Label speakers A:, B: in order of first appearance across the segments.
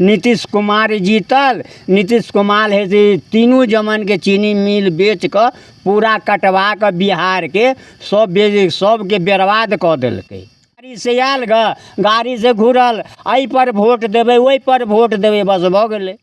A: नीतीश कुमार जीतल। नीतीश कुमार है से तीनू जमनके चीनी मिल बेच कऽ पूरा कटवा कऽ बिहारके सब बेच सबके बर्बाद कऽ देलकै। गाड़ीसँ आयल गऽ, गाड़ीसँ घुरल, एहिपर वोट देबै ओहिपर वोट देबै, बस भऽ गेलै।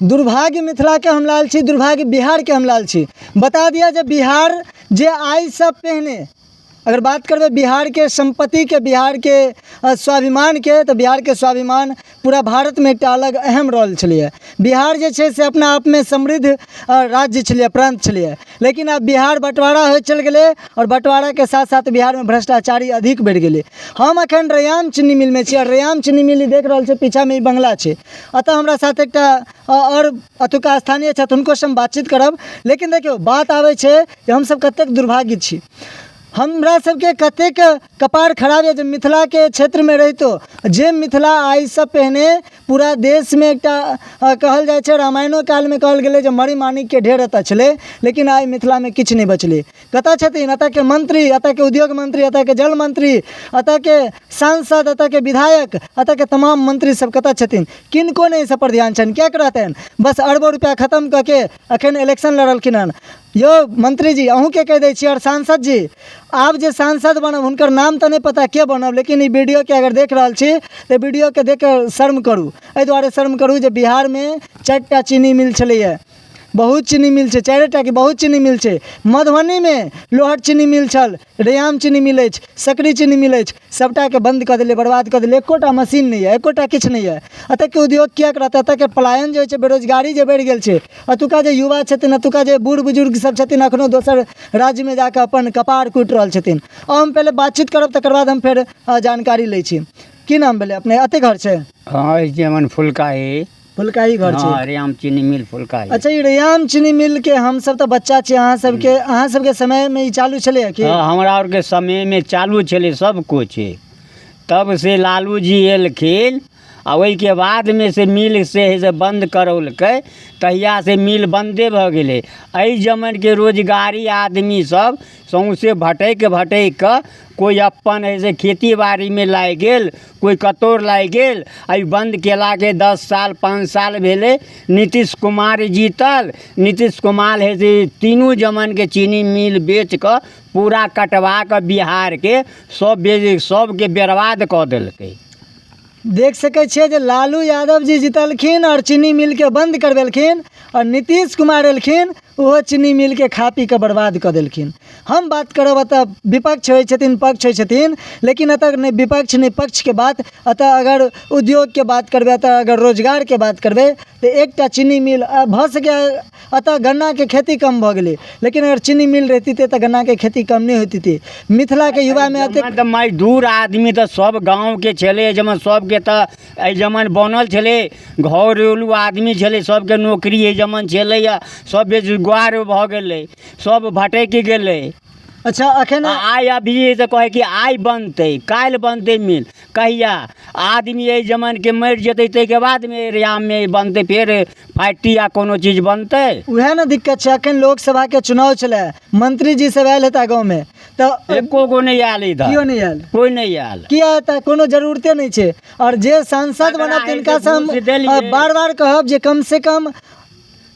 B: दुर्भाग्य मिथिलाके हम लाल छी, दुर्भाग्य बिहारके हम लाल छी। बता दिअ जे बिहार जे आइसँ पहिने अगर बात करबै बिहारके सम्पत्तिके, बिहारके स्वाभिमानके, तऽ बिहारके स्वाभिमान पूरा भारतमे एकटा अलग अहम रोल छलैए। बिहार जे छै से अपना आपमे समृद्ध राज्य छलैए, प्रान्त छलैए, लेकिन आब बिहार बँटवारा होइत चलि गेलै आओर बँटवाराके साथ साथ बिहारमे भ्रष्टाचारी अधिक बढ़ि गेलै। हम एखन रैयाम चीनी मिलमे छी आओर रैयाम चीनी मिल देख रहल छी, पीछामे ई बंगला छै। एतऽ हमरा साथ एकटा आओर एतुका स्थानीय छथि, हुनकोसँ हम बातचीत करब। लेकिन देखियौ, बात आबै छै जे हमसभ कतेक दुर्भाग्य छी, हमरा सबके कतेक कपार खराब यऽ जे मिथिलाके क्षेत्रमे रहितो, जे मिथिला आइसँ पहिने पूरा देशमे एकटा कहल जाइ छै, रामायणो कालमे कहल गेलै जे मणि माणिक्यके ढेर एतऽ छलै, लेकिन आइ मिथिलामे किछु नहि बचलै। कतऽ छथिन एतऽके मंत्री, एतऽके उद्योग मंत्री, एतऽके जल मंत्री, एतऽके सांसद, एतऽके विधायक, एतऽके तमाम मंत्री सब कतऽ छथिन? किनको नहि एहि सबपर ध्यान छनि। किएक रहतनि? बस अरबो रुपैआ खतम कऽ के एखन इलेक्शन लड़लखिन हन। यौ मंत्री जी, अहूँके कहि दै छी, आओर सांसद जी, आब जे सांसद बनब हुनकर नाम तऽ नहि पता के बनब, लेकिन ई वीडियोके अगर देख रहल छी तऽ वीडियोके देख कऽ शर्म करू। एहि दुआरे शर्म करू जे बिहारमे 4टा चीनी मिल छलैए, बहुत चीनी मिल छै, चारिए टा कि बहुत चीनी मिल छै। मधुबनीमे लोहट चीनी मिल छल, रैयाम चीनी मिल अछि, सकरी चीनी मिल अछि, सभटाके बन्द कऽ देलियै, बर्बाद कऽ देलियै। एकोटा मशीन नहि यऽ, एकोटा किछु नहि यऽ। एतऽके उद्योग किएक रहतै? एतऽके पलायन जे होइ छै, बेरोजगारी जे बढ़ि गेल छै, एतुका जे युवा छथिन, एतुका जे बूढ़ बुजुर्ग सब छथिन, एखनो दोसर राज्यमे जाकऽ अपन कपार कुटि रहल छथिन। आओर हम पहिले बातचीत करब, तकर बाद हम फेर जानकारी लै छी। की नाम भेलै अपने? एतै घर छै?
A: हँ, जे फुलकाही।
B: फुलकाही घर छै।
A: हँ, रैयाम चीनी मिल फुलकाही।
B: अच्छा, ई रैयाम चीनी मिल के हमसब तऽ बच्चा छी, अहाँ सबके समय मे ई चालू छलैया की?
A: हँ, हमरा आरके समयमे चालू छलै सब कुछ। तब से लालू जी एलखिन आ ओहिके बादमे से मिल से हइ से बन्द करौलकै, तहिया से मिल बन्दे भऽ गेलै। एहि जमनके रोजगारी आदमी सब सौँसे भटकि भटकि कऽ कोइ अपन हइ से खेती बाड़ीमे लागि गेल, कोइ कतहु लागि गेल। एहि बन्द कयलाके 10 साल 5 साल भेलै। नीतीश कुमार जीतल। नीतीश कुमार हइ से तीनू जमनके चीनी मिल बेच कऽ पूरा कटवा कऽ बिहारके सब बेच सबके बर्बाद कऽ देलकै।
B: देख सकै छियै जे लालू यादव जी जीतलखिन आओर चीनी मिलके बन्द करबेलखिन, आओर नीतीश कुमार एलखिन, ओहो चीनी मिलके खा पी कऽ बर्बाद कऽ देलखिन। हम बात करब, एतऽ विपक्ष होइ छथिन, पक्ष होइ छथिन, लेकिन एतऽ नहि विपक्ष नहि पक्षके बात। एतऽ अगर उद्योगके बात करबै, एतऽ अगर रोजगारके बात करबै, तऽ एकटा चीनी मिल भऽ सकैए। एतऽ गन्नाके खेती कम भऽ गेलै, लेकिन अगर चीनी मिल रहितै तऽ गन्नाके खेती कम नहि होइतै। मिथिलाके युवामे एतेक
A: तऽ मजदूर आदमी तऽ सब गाँवके छलै एहि सबके, तऽ एहि जमन बनल छलै, घरेलू आदमी छलै, सबके नौकरी एहि जमन छलैए। सब बेरोजगार भऽ गेलै, सब भटकि गेलै।
B: अच्छा, एखन
A: आइ अभी तऽ कहै कि आइ बनतै, काल्हि बनतै मिल, कहिया आदमी एहि जमानके मरि जेतै ताहिके बादमे एरियामे बनतै फेर फैक्ट्री या कोनो चीज बनतै?
B: उएह ने दिक्कत छै। एखन लोकसभाके चुनाव छलै, मंत्री जी सब आयल हेता गाँवमे तऽ?
A: एको गो नहि आयल इधर।
B: केओ नहि आयल?
A: कोइ नहि आयल।
B: किया? तऽ कोनो जरूरते नहि छै। आओर जे सांसद बनत तिनकासँ हम बार बार कहब जे कम से कम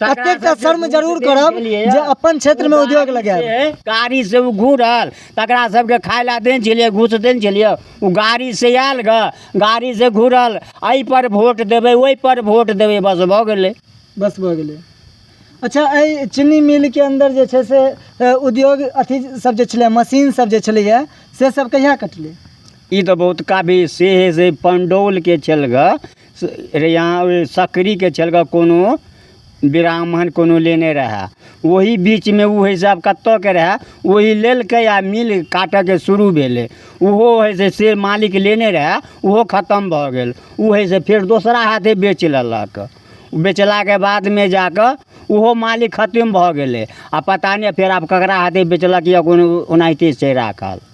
B: एतेक तऽ शर्म जरूर करब जे अपन क्षेत्रमे उद्योग लगायब।
A: गाड़ी से ओ घुरल, तकरा सबके खाय लए देने छलियै, घूस देने छलियै। ओ गाड़ी से आयल गऽ, गाड़ी से घुरल, एहि पर वोट देबै, ओहि पर वोट देबै, बस भऽ गेलै।
B: बस भऽ गेलै। अच्छा, एहि चीनी मिलके अन्दर जे छै से उद्योग अथी सब जे छलै, मशीन सब जे छलैए, से सब कहिया कटलै?
A: ई तऽ बहुत काफी से हइ से पंडौलके छल गऽ, यहाँ सकरीके छल गऽ, कोनो ब्राह्मण कोनो लेने रहए ओही बीचमे। ओ हइ से आब कतऽके रहए, ओही लेलकै आ मिल काटऽके शुरू भेलै। ओहो हइ से से मालिक लेने रहए, ओहो खतम भऽ गेल। ओ हइ से फेर दोसरा हाथे बेच लेलक। बेचलाके बादमे जाकऽ ओहो मालिक खतम भऽ गेलै आ पता नहि फेर आब ककरा हाथे बेचलक या कोनो ओनाहिते छै राखल।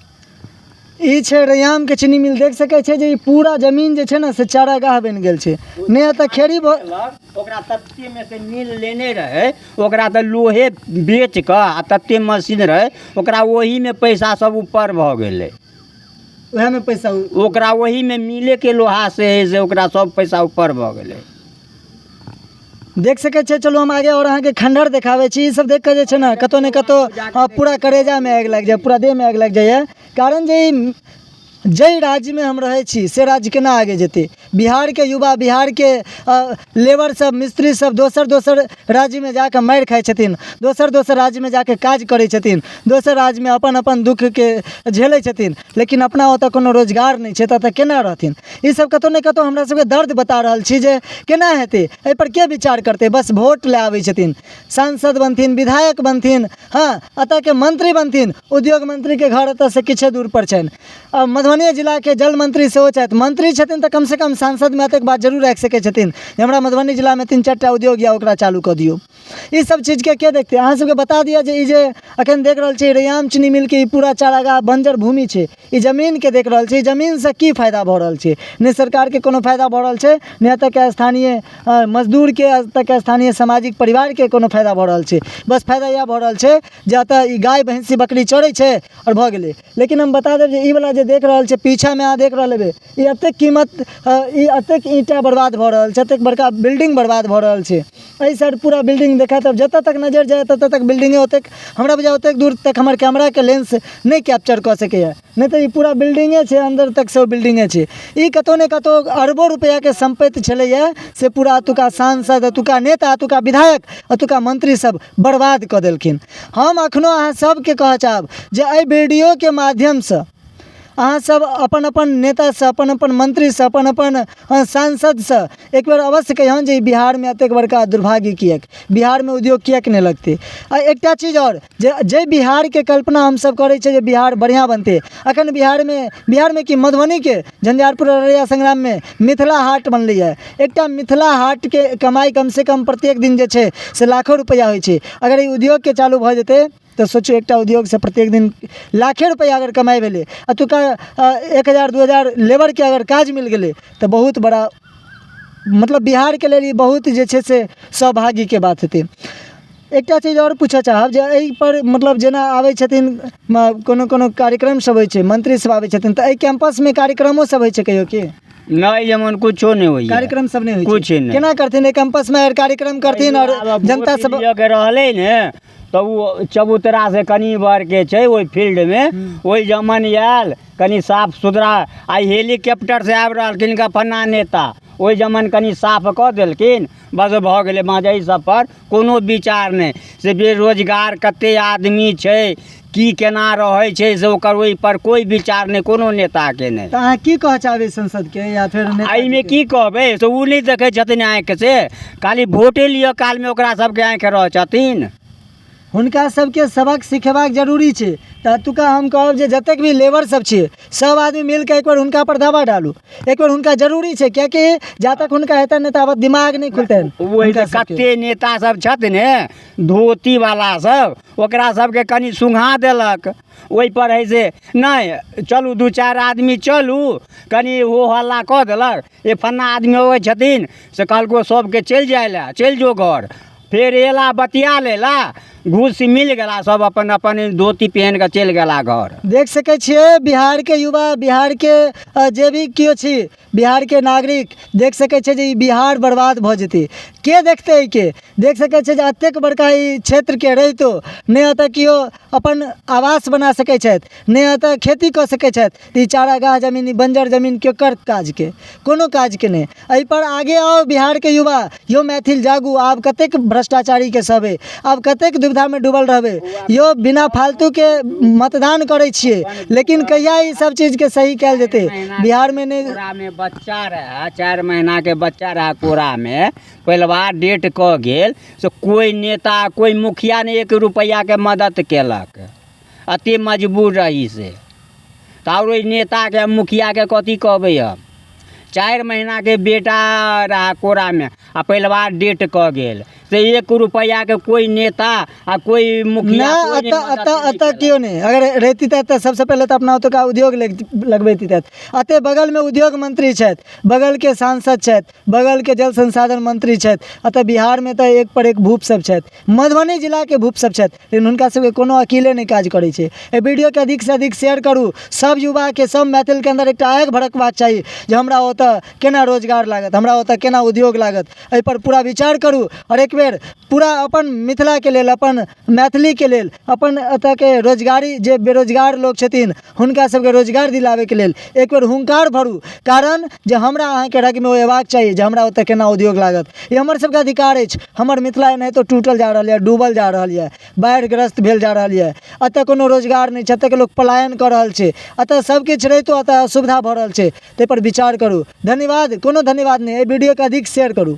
B: ई छै रैयामके चीनी मिल। देख सकै छै जे ई पूरा जमीन जे छै ने से चारागाह बनि गेल छै। नहि एतऽ खेड़ी भऽ
A: ओकरा तत्तेमे से मिल लेने रहै, ओकरा तऽ लोहे बेच कऽ आ तते मशीन रहै ओकरा, ओहीमे पैसा सब ऊपर भऽ गेलै।
B: उएहमे पैसा
A: ओकरा ओहीमे मिलेके लोहा से हइ से ओकरा सब पैसा ऊपर भऽ गेलै।
B: देख सकै छियै। चलू हम आगे आओर अहाँके खण्डहर देखाबै छी। ईसब देख कऽ जे छै ने कतहु ने कतहु पूरा करेजामे आगि लागि जाइए, पूरा देहमे आगि लागि जाइए। कारण जे ई जाहि राज्यमे हम रहै छी से राज्य केना आगे जेतै? बिहारके युवा, बिहारके लेबर सब, मिस्त्री सब दोसर दोसर राज्यमे जाकऽ मारि खाइ छथिन, दोसर दोसर राज्यमे जाकऽ काज करै छथिन, दोसर राज्यमे अपन अपन दुःखके झेलै छथिन, लेकिन अपना ओतऽ कोनो रोजगार नहि छै, तऽ एतऽ केना रहथिन? ईसब कतहु ने कतहु हमरा सबके दर्द बता रहल छी जे केना हेतै, एहिपर के विचार करतै? बस वोट लए आबै छथिन, सांसद बनथिन, विधायक बनथिन, हँ एतऽके मंत्री बनथिन। उद्योग मंत्रीके घर एतऽसँ किछे दूरपर छनि। आ मधुबनिए जिलाके जल मंत्री सेहो छथि। मंत्री छथिन तऽ कमसँ कम सांसदमे एतेक बात जरूर राखि सकै छथिन जे हमरा मधुबनी जिलामे 3-4 टा उद्योग यऽ, ओकरा चालू कऽ दियौ। ई सब चीजके के देखतै? अहाँ सबके बता दिअ जे ई जे अखन देख रहल छी रैयाम चीनी मिलके ई पूरा चारागाह बञ्जर भूमि छै, ई जमीनके देख रहल छी, जमीनसँ की फायदा भऽ रहल छै? नहि सरकारके कोनो फायदा भऽ रहल छै, नहि एतऽके स्थानीय मजदूरके, एतऽके स्थानीय सामाजिक परिवारके कोनो फायदा भऽ रहल छै। बस फायदा इएह भऽ रहल छै जे एतऽ ई गाय भैंसी बकरी चरै छै आओर भऽ गेलै। लेकिन हम बता देब जे ई वला जे देख रहल छै पीछामे, अहाँ देख रहल हेबै ई एतेक कीमत, ई एतेक ईंटा बर्बाद भऽ रहल छै, एतेक बड़का बिल्डिंग बर्बाद भऽ रहल छै। एहि साइड पूरा बिल्डिंग देखायत, आब जतऽ तक नजरि जाय ततऽ तक बिल्डिंगे। ओतेक हमरा बुझाइए ओतेक दूर तक हमर कैमराके लेंस नहि कैप्चर कऽ सकैए, नहि तऽ ई पूरा बिल्डिंगे छै, अन्दर तक सेहो बिल्डिंगे छै। ई कतहु ने कतहु अरबो रुपैआके सम्पत्ति छलैए, से पूरा एतुका सांसद, एतुका नेता, एतुका विधायक, एतुका मंत्री सब बर्बाद कऽ देलखिन। हम एखनो अहाँ सबके कहऽ चाहब जे एहि वीडियोके माध्यमसँ अहाँ सब अपन अपन नेतासँ, अपन अपन मन्त्रीसँ, अपन अपन सांसदसँ एक बेर अवश्य कहियौन जे ई बिहारमे एतेक बड़का दुर्भाग्य किएक, बिहारमे उद्योग किएक नहि लगतै? आ एकटा चीज आओर जे जाहि बिहारके कल्पना हमसब करै छियै जे बिहार बढ़िआँ बनतै, अखन बिहारमे, बिहारमे की मधुबनीके झंझारपुर अररिया संग्राममे मिथिला हाट बनलैए। एकटा मिथिला हाटके कमाइ कमसँ कम प्रत्येक दिन जे छै से लाखो रुपैआ होइ छै। अगर ई उद्योगके चालू भऽ जेतै तऽ सोचू एकटा उद्योगसँ प्रत्येक दिन लाखे रुपैआ अगर कमाइ भेलै, एतुका 1000 2000 लेबरके अगर काज मिल गेलै तऽ बहुत बड़ा, मतलब बिहारके लेल ई बहुत जे छै से सौभाग्यके बात हेतै। एकटा चीज आओर पूछऽ चाहब जे एहिपर मतलब जेना आबै छथिन, कोनो कोनो कार्यक्रम सब होइ छै, मंत्री सब आबै छथिन, तऽ एहि कैंपसमे कार्यक्रमो सब होइ छै कहियो की?
A: नहि, जमन कुछो नहि होइए।
B: कार्यक्रम सब नहि होइ छै?
A: कुछ नहि।
B: केना करथिन एहि कैंपसमे अगर कार्यक्रम करथिन आओर जनता सब
A: के रहलै ने तऽ ओ चबूतरा से कनि बरके छै ओहि फील्डमे, ओहि जमन आयल कनि साफ सुथरा। आइ हेलीकॉप्टर से आबि रहलखिन ग फन्ना नेता, ओहि जमन कनि साफ कऽ देलखिन, बस भऽ गेलै। बाँच एहि सब पर कोनो विचार नहि से बेरोजगार कते आदमी छै, की केना रहै छै, से ओकर ओहि पर कोइ विचार नहि कोनो नेताके नहि।
B: तऽ अहाँ की कहऽ चाहबै संसदके या फेर नेताजीके?
A: एहिमे की कहबै से ओ नहि देखै छथिन आँखि से, खाली वोटे लिअ कालमे ओकरा सबके आँखि रहै छथिन।
B: हुनका सबके सबक सिखेबाक जरूरी छै। तऽ एतुका हम कहब जे जतेक भी लेबर सब छै सब आदमी मिलके एक बेर हुनका पर दबाव डालू, एक बेर हुनका जरूरी छै, किएकि जा तक हुनका हेतनि नहि ताबत दिमाग नहि खुलतनि।
A: ओहि
B: हुनका सबके।
A: कते नेता सब छथि ने धोतीवला सब, ओकरा सबके कनि सुँघा देलक, ओहिपर हइ से नहि चलू 2-4 आदमी चलू, कनि हो हल्ला कऽ देलक, ए फन्ना आदमी अबै छथिन से कहलको सबके चलि जाइ लए, चलि जो घर। फेर एला बतिया लेला, घूस मिल गेला, सब अपन अपन धोती पहिन कऽ चलि गेला घर।
B: देख सकै छियै बिहारके युवा, बिहारके जे भी केओ छी, बिहारके नागरिक देख सकै छै जे ई बिहार बर्बाद भऽ जेतै, के देखतै एहिके? देख सकै छै जे एतेक बड़का ई क्षेत्रके रहितो नहि एतऽ केओ अपन आवास बना सकै छथि, नहि एतऽ खेती कऽ सकै छथि, तऽ ई चारागाह जमीन, ई बञ्जर जमीन केकर काजके? कोनो काजके नहि। एहिपर आगे आउ बिहारके युवा, यौ मैथिल जागू, आब कतेक भ्रष्टाचारीके सहबै, आब कतेक दुविधामे डूबल रहबै? यौ बिना फालतूके मतदान करै छियै, लेकिन कहिया ई सब चीजके सही कयल जेतै बिहारमे? नहि
A: कोरामे बच्चा रहए, 4 महीनाके बच्चा रहए कोरामे, पहिलबा डेट कऽ गेल से कोइ नेता कोइ मुखिया नहि 1 रुपैआके मदद केलक। अते मजबूर रही से तऽ आओर ओहि नेताके मुखियाके कथी कहबै हम? 4 महीनाके बेटा रहए कोरामे आ पहिलबा डेट कऽ गेल। से 1 रुपैआके कोइ नेता आ कोइ मुखिया
B: नहि,
A: कोइ नहि
B: एतऽ
A: मदद
B: एतऽ
A: नहि
B: एतऽ
A: केलक।
B: केओ नहि अगर रहिती तऽ एतऽ सबसँ पहिले तऽ अपना ओतुका उद्योग लगबैती। एते बगलमे उद्योग मंत्री छथि, बगलके सांसद छथि, बगलके जल संसाधन मंत्री छथि। एतऽ बिहारमे तऽ एक पर एक भूप सब छथि, मधुबनी जिलाके भूप सब छथि, लेकिन हुनका सबके कोनो अकीले नहि काज करै छै। एहि वीडियोके अधिकसँ अधिक शेयर करू। सब युवाके, सब मैथिलके अन्दर एकटा आगि भड़कबाक चाही जे हमरा ओतऽ केना रोजगार लागत, हमरा ओतऽ केना उद्योग लागत। एहिपर पूरा विचार करू आओर एक बेर पूरा अपन मिथिलाके लेल, अपन मैथिलीके लेल, अपन एतऽके रोजगारी जे बेरोजगार लोक छथिन हुनका सबके रोजगार दिलाबैके लेल एक बेर हुंकार भरू। कारण जे हमरा अहाँके रगमे ओ अयबाक चाही जे हमरा ओतऽ केना उद्योग लागत। ई हमर सबके अधिकार अछि। हमर मिथिला एनाहितो टूटल जा रहल यऽ, डूबल जा रहल यऽ, बाढ़िग्रस्त भेल जा रहल यऽ। एतऽ कोनो रोजगार नहि छै, एतऽके लोक पलायन कऽ रहल छै। एतऽ सबकिछु रहितो एतऽ असुविधा भऽ रहल छै। ताहिपर विचार करू। धन्यवाद। कोनो धन्यवाद नहि, एहि वीडियोके अधिक शेयर करू।